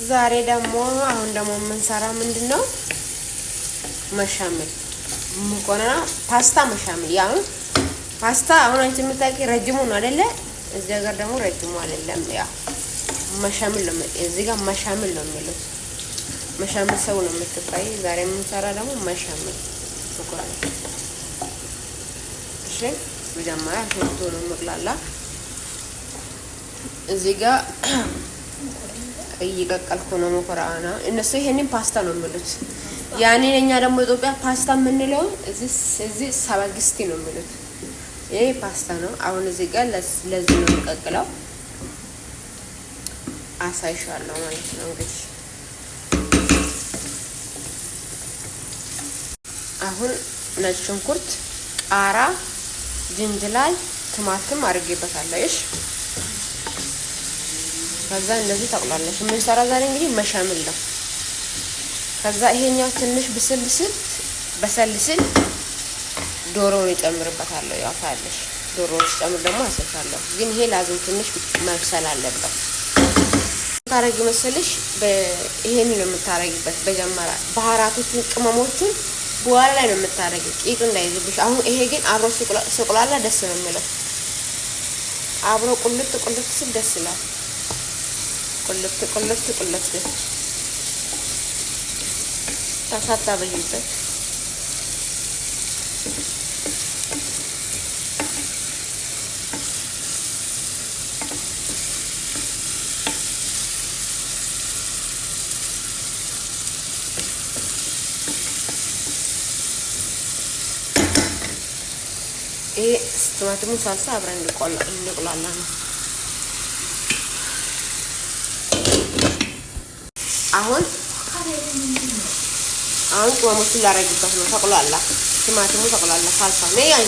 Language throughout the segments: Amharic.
ዛሬ ደግሞ አሁን ደግሞ የምንሰራ ምንድን ነው? መሻምል መኮረና ፓስታ መሻምል። ያው ፓስታ አሁን አንቺ የምታውቂ ረጅሙ ነው አይደለ? እዚህ ሀገር ደግሞ ረጅሙ አይደለም። ያ መሻምል ነው። እዚህ ጋር መሻምል ነው የሚሉት። መሻምል ሰው ነው የምትባይ። ዛሬ የምንሰራ ደግሞ መሻምል መኮረና። እሺ መጀመሪያ ሽንኩርቱ ነው መቅላላ። እዚህ ጋር እየቀቀልኩ ነው መኮረና። እነሱ ይሄንን ፓስታ ነው የሚሉት። ያኔ እኛ ደግሞ ኢትዮጵያ ፓስታ የምንለው እዚህ ስፓጌቲ ነው የሚሉት። ይሄ ፓስታ ነው። አሁን እዚህ ጋር ለዚህ ነው የምቀቅለው። አሳይሻለሁ ማለት ነው። እንግዲህ አሁን ነጭ ሽንኩርት፣ ቃራ፣ ጅንጅላል፣ ቲማቲም አድርጌበታለሁ። እሺ ከዛ እንደዚህ ታቁላለሽ። የምንሰራ ዛሬ እንግዲህ መሻምል ነው። ከዛ ይሄኛው ትንሽ ብስል ስል በሰል ስል ዶሮውን እጨምርበታለሁ። ያው ታያለሽ፣ ዶሮውን ስጨምር ደግሞ አሰልሳለሁ። ግን ይሄ لازم ትንሽ መብሰል አለበት። ታረጊ መሰለሽ ይሄን ነው የምታረጊበት። መጀመሪያ ባህራቶቹን ቅመሞቹን በኋላ ላይ ነው የምታረጊ፣ ቂጡ እንዳይዝብሽ። አሁን ይሄ ግን አብሮ ስቁላላ ደስ ነው የሚለው። አብሮ ቁልት ቁልት ስል ደስ ይላል። ቁልት ቁልት ቁልት ታሳታበይበት ይሄ ቲማቲሙ ሳልሳ አብረን እንቁላላ ነው። አሁን አሁን ቅመሞቹን ላረግበት ነው። ተቁላላ ቲማቲሙ ተቁላላ ሳልሳ ነው ያይ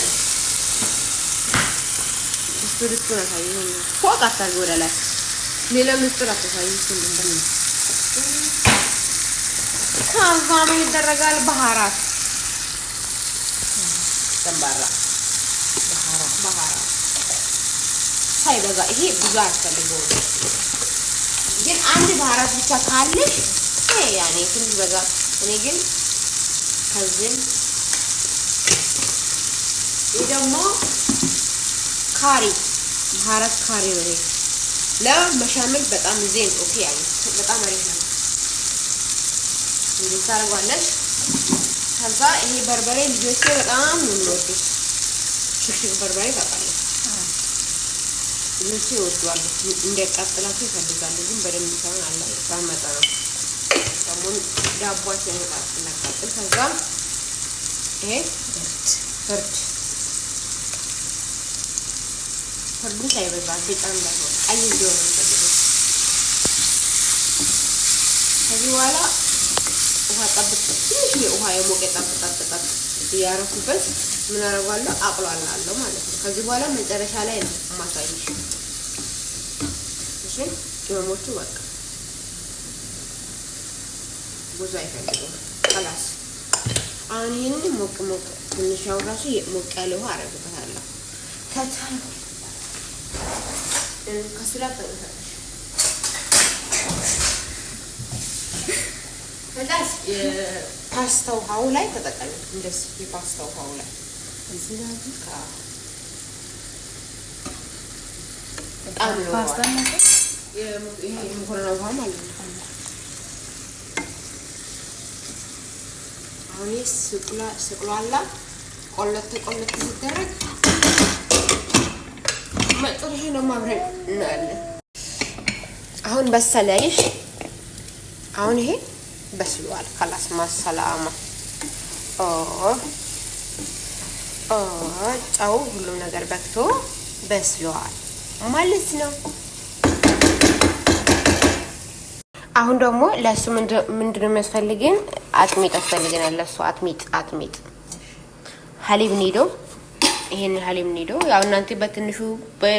ድስቱ ድስቱን አሳይ። ፎቅ አታርጊ ወደ ላይ ሌላ ምስጢር አታሳይ። ከዛ ምን ይደረጋል? بهارات ደንባራ بهارات ሳይበዛ ይሄ ብዙ አያስፈልገውም፣ ግን አንድ بهارات ብቻ ካለሽ ያኔ ትንሽ በዛ። እኔ ግን ከዚህም ይህ ደግሞ ካሪ بهارات ካሪ ነው። ይሄ ለመሻምል በጣም زين okay፣ ያኔ በጣም አሪፍ ነው። እንዴት ታደርጓለሽ? ከዛ ይሄ በርበሬ ልጆቼ በጣም ነው የሚወዱት። ሽክሽክ በርበሬ ታውቃለች፣ ልጆቼ ይወዷሉ። እንዲያቃጥላቸው ይፈልጋሉ፣ ግን በደንብ ሳይሆን አለ ባመጣ ነው ደግሞ ዳቧቸው እናቃጥል። ከዛ ይሄ ፍርድ ፍርዱ ሳይበዛ ቢጫ እንዳይሆን ቀይ እንዲሆን ነው የሚፈልገው። ከዚህ በኋላ ውሃ ጠብ ትንሽ ውሃ የሞቀ ጠብ ጠብ ጠብ እያረኩበት ምን አደርገዋለሁ አቁላላለሁ ማለት ነው። ከዚህ በኋላ መጨረሻ ላይ ነው የማሳይሽ። እሺ ቅመሞቹ በቃ ብዙ አይፈልግም። خلاص አሁን ይህንን ሞቅ ሞቅ ትንሽ ያው ራሱ ሞቅ ያለ ውሃ አደርግበታለሁ። ከታ ከስላ ከዛስ የፓስታ ውሃው ላይ ተጠቀሚ። እንደዚህ የፓስታ ውሃው ላይ በጣም ነው የመኮረና ውሃ ማለት ነው። አሁን ስቅሏላ ቆለት ቆለት ሲደረግ መጨረሻ ነው አብረን እናያለን። አሁን በሰለ ያይሽ። አሁን ይሄ በስሏል። خلاص ማሰላማ ጨው ሁሉም ነገር በክቶ በስሏል ማለት ነው። አሁን ደግሞ ለእሱ ምንድነው የሚያስፈልግን? አጥሚጥ ያስፈልገናል። ለእሱ አጥሚጥ አጥሚጥ حليب ኒዶ፣ ይሄን حليب ኒዶ ያው እናንተ በትንሹ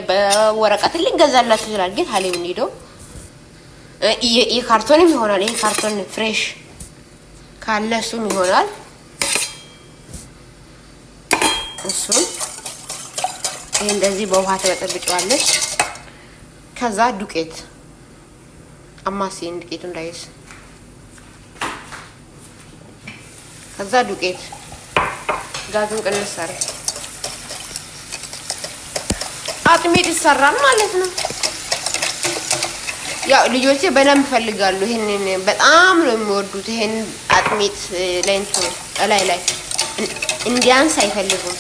በወረቀት ሊገዛላችሁ ይችላል፣ ግን حليب ኒዶ የካርቶንም ይሆናል። ይሄ ካርቶን fresh ካለ እሱም ይሆናል። እሱን ይሄ እንደዚህ በውሃ ተበጠብጫዋለች። ከዛ ዱቄት አማሲ ዱቄቱ እንዳይዝ። ከዛ ዱቄት ጋዙን ቅንስ አድርጊ። አጥሚት ይሰራል ማለት ነው። ያው ልጆቼ በደንብ ይፈልጋሉ። ይሄንን በጣም ነው የሚወዱት። ይሄን አጥሚት ለእንትኑ እላይ ላይ እንዲያንስ አይፈልጉም።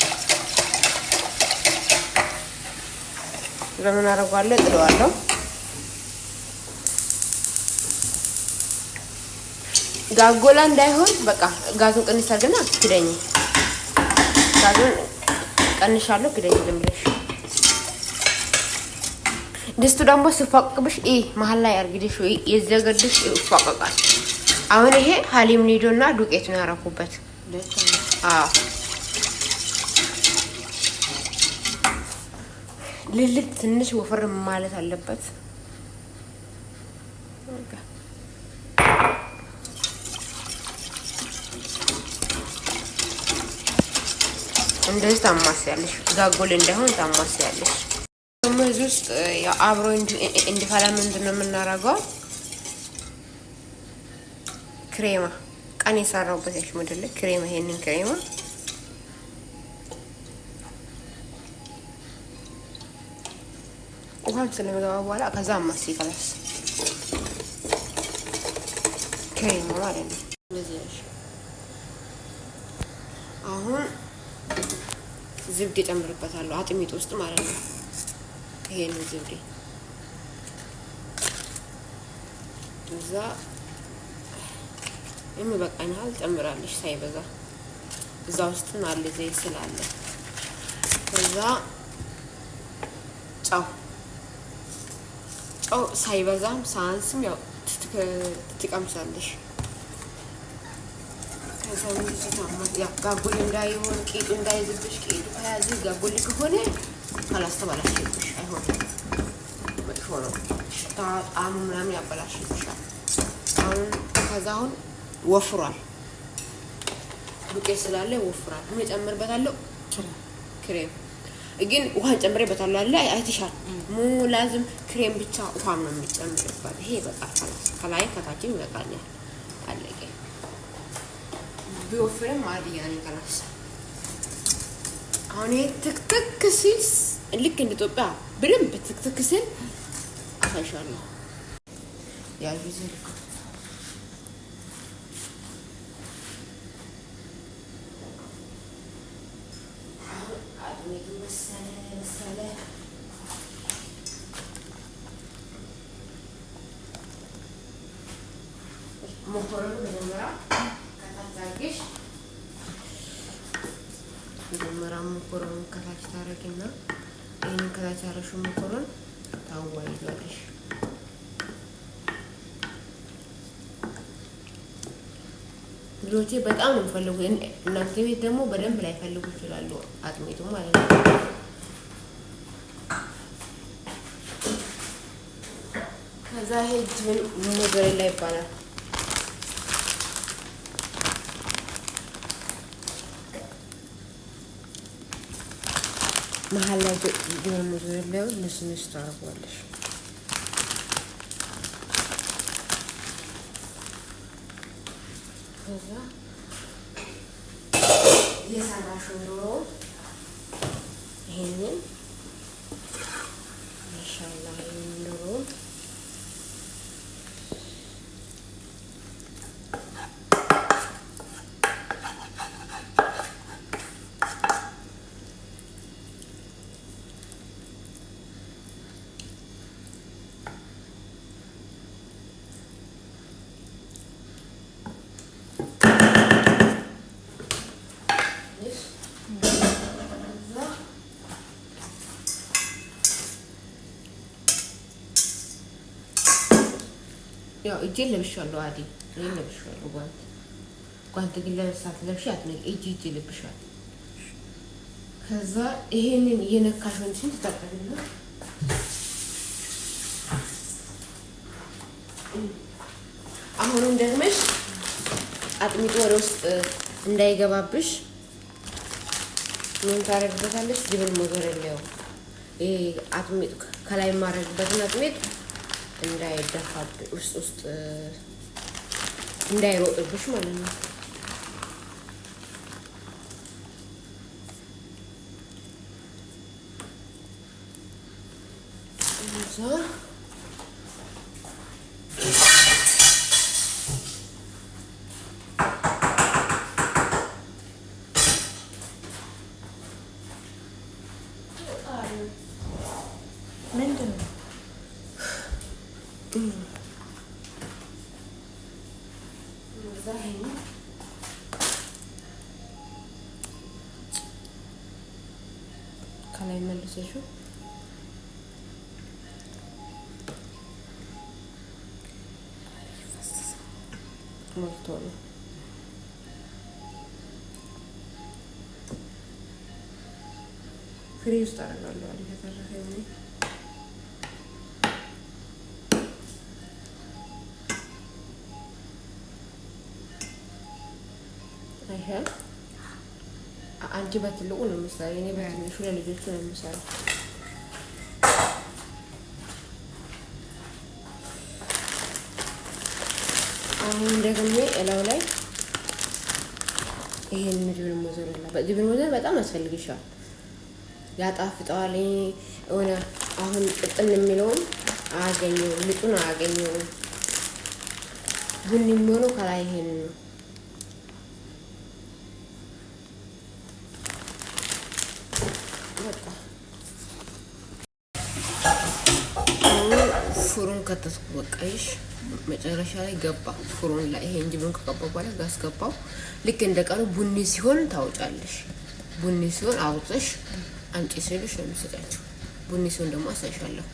ለምን አደርገዋለሁ? ጥለዋለሁ። ጋጎላ እንዳይሆን በቃ ጋዙን ቅንስ አድርገና ክደኝ። ጋዙን ቀንሻለሁ፣ ክደኝ ዝም ብለሽ። ድስቱ ደግሞ ሲፏቅቅብሽ መሀል ላይ አርግድሽ የዘገድሽ ይፏቀቃል። አሁን ይሄ ሀሊም ኒዶ እና ዱቄት ነው ያረኩበት። አዎ ልልት ትንሽ ወፈር ማለት አለበት። እንደዚህ ታማስያለሽ። ጋጎል እንዳይሆን ታማስያለሽ። ደግሞ እዚህ ውስጥ አብሮ እንዲፈላ ምንድን ነው የምናደርገው? ክሬማ ቀን የሰራሁበት ያሽ ምድል ክሬማ፣ ይሄንን ክሬማ ውሃም ስለሚገባ በኋላ ከዛ አማሲ ከላስ ክሬማ ማለት ነው። እንደዚህ ያሽ አሁን ዝብዴ ጨምርበታለሁ አጥሚት ውስጥ ማለት ነው። ይሄንን ዝብዴ እዛ የሚበቃኝ ያህል ጨምራለሽ ሳይበዛ እዛ ውስጥም አለ ዘይት ስላለ። ከዛ ጨው ጨው ሳይበዛም ሳያንስም ያው ትቀምሳለሽ። ከዛ ጋጎል እንዳይሆን ቂጡ እንዳይዝብሽ፣ ቂጡ ከያዘ ጋጎል ከሆነ ካላስተባላሽብሽ አይሆንም፣ መጥፎ ነው። ሽታ ጣዕሙ ምናምን ያበላሽብሻል። አሁን ከዛ አሁን ወፍሯል፣ ዱቄት ስላለ ወፍሯል። ምን እጨምርበታለሁ? ክሬም ግን ውሃን ጨምሬበታለሁ አለ አይተሻል። لازم ክሬም ብቻ ውሃም ነው የሚጨምርበት። ይሄ ይበቃል። ከላይ ከታችም ይበቃኛል። አለቀ። ቢወፍርም عادي يعني خلاص። አሁን ይሄ ትክትክ ሲል ልክ እንደ ኢትዮጵያ በደንብ ትክትክ ሲል አሳይሻለሁ። ያዩ ዝልክ አጥሚቱ መሰለ መሰለ መኮረኑ መጀመሪያ ከታች አድርገሽ መጀመሪያ መኮረኑን ከታች ታረጊና ይህንን ከታች ያረሽው መኮረን ታዋይዟለሽ። ልጆቼ በጣም ነው የሚፈልጉ። እናንተ ቤት ደግሞ በደንብ ላይፈልጉ ይችላሉ፣ አጥሚቱ ማለት ነው። ከዛ ይሄ ሞዘሬላ ይባላል። መሀል ላይ ቢሆን ሞዘሬላውን ንስንስ ታደርገዋለሽ። ከዛ የሰራሽው ዶሮ ይሄንን ማሻአላህ ይሄንን ዶሮ ያው እጄን ለብሻለሁ። عادي እኔን ለብሻለሁ። ጓንት ጓንት ግን ለብሳት ለብሽ አትነቂ እጅ እጅ ለብሻለሁ። ከዛ ይሄንን እየነካሽውን እንትን ትታጠቢና አሁንም ደግመሽ አጥሚቱ ወደ ውስጥ እንዳይገባብሽ ምን ታደርግበታለሽ? جبن ሞዘሬላው ይሄ አጥሚቱ ከላይ የማደርግበትን አጥሚት እንዳይደፋብ ውስጥ ውስጥ እንዳይሮጥብሽ ማለት ነው። እዛ ምንድን ነው? እዛ ይሄን ከላይ መልሰሽው ሞልቶ ነው። ፍሪጅ ውስጥ አደርጋለሁ። አሪፍ የተረፈ እኔ ይሄ አንቺ በትልቁ ነው የምሰራው፣ እኔ በትንሹ ለልጆቹ ነው የምሰራው። አሁን ደግሞ እላው ላይ ይሄን جبن موزاريلا جبن موزاريلا በጣም ያስፈልግሻል፣ ያጣፍጠዋል። የሆነ አሁን ቅጥን የሚለውም አያገኘውም፣ ልጡን አያገኘውም። ቡኒ የሚሆነው ከላይ ይሄን ነው። በቃ አሁን فرن ከተትኩ። በቃ ይሽ መጨረሻ ላይ ገባ فرن ላይ ይሄን جبن ከገባ በኋላ ጋዝ ገባው። ልክ እንደ ቀኑ ቡኒ ሲሆን ታውጫለሽ። ቡኒ ሲሆን አውጥሽ አምጪ ስልሽ ነው የምሰጣቸው። ቡኒ ሲሆን ደግሞ አሳይሻለሁ።